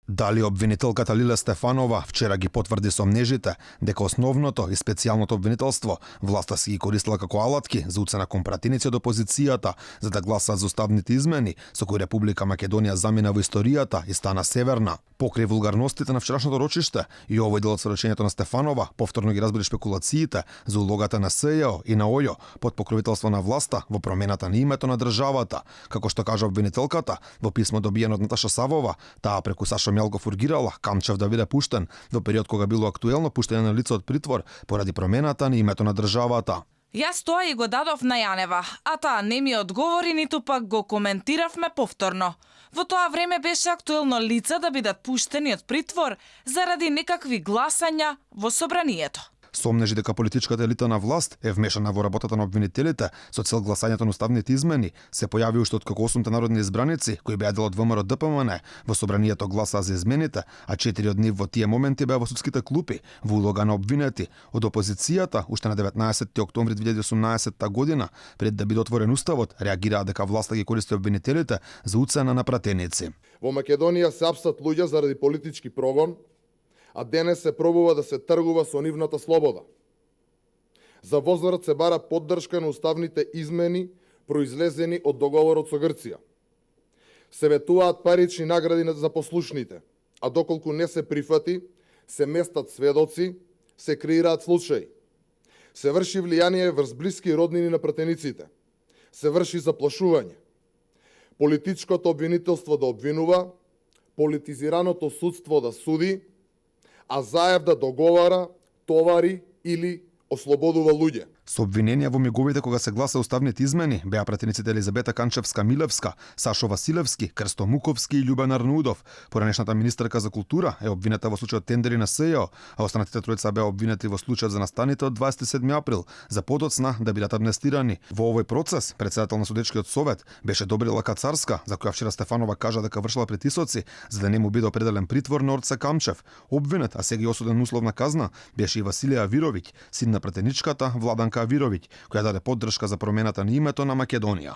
Дали обвинителката Лиле Стефанова вчера ги потврди сомнежите дека основното и специјалното обвинителство власта си ги користила како алатки за уцена кон пратеници од опозицијата за да гласаат за уставните измени со кои Република Македонија замина во историјата и стана северна. Покрај вулгарностите на вчерашното рочиште и овој дел од сведочењето на Стефанова повторно ги разбри шпекулациите за улогата на СЈО и на ОЈО под покровителство на власта во промената на името на државата. Како што кажа обвинителката во писмо добиено од Наташа Савова, таа преку Сашо Мјалков ургирала Камчев да биде пуштен во период кога било актуелно пуштење на лице од притвор поради промената на името на државата. Јас тоа и го дадов на Јанева, а таа не ми одговори, ниту пак го коментиравме повторно. Во тоа време беше актуелно лица да бидат пуштени од притвор заради некакви гласања во собранието. Сомнежи дека политичката елита на власт е вмешана во работата на обвинителите со цел гласањето на уставните измени се појави уште од како 8 народни избраници кои беа дел од ВМРО ДПМН во собранието гласаа за измените, а 4 од нив во тие моменти беа во судските клупи во улога на обвинети. Од опозицијата уште на 19 октомври 2018 година, пред да биде отворен уставот, реагираа дека власта ги користи обвинителите за уцена на пратеници. Во Македонија се апсат луѓе заради политички прогон, а денес се пробува да се тргува со нивната слобода. За возврат се бара поддршка на уставните измени произлезени од договорот со Грција. Се ветуваат парични награди за послушните, а доколку не се прифати, се местат сведоци, се креираат случаи. Се врши влијание врз блиски роднини на пратениците. Се врши заплашување. Политичкото обвинителство да обвинува, политизираното судство да суди, а Заев да договара, товари или ослободува луѓе. Со обвиненија во миговите кога се гласа уставните измени беа пратениците Елизабета Канчевска-Милевска, Сашо Василевски, Крсто Муковски и Љубен Арнудов. Поранешната министерка за култура е обвинета во случајот тендери на СЈО, а останатите тројца беа обвинети во случајот за настаните од 27 април, за подоцна да бидат амнестирани. Во овој процес претседател на судечкиот совет беше Добрила Кацарска, за која вчера Стефанова кажа дека вршила притисоци за да не му биде определен притвор на Орце Камчев. Обвинет, а сега и осуден условна казна, беше и Василија Вировиќ, син на пратеничката Владанка Вировиќ, која даде поддршка за промената на името на Македонија.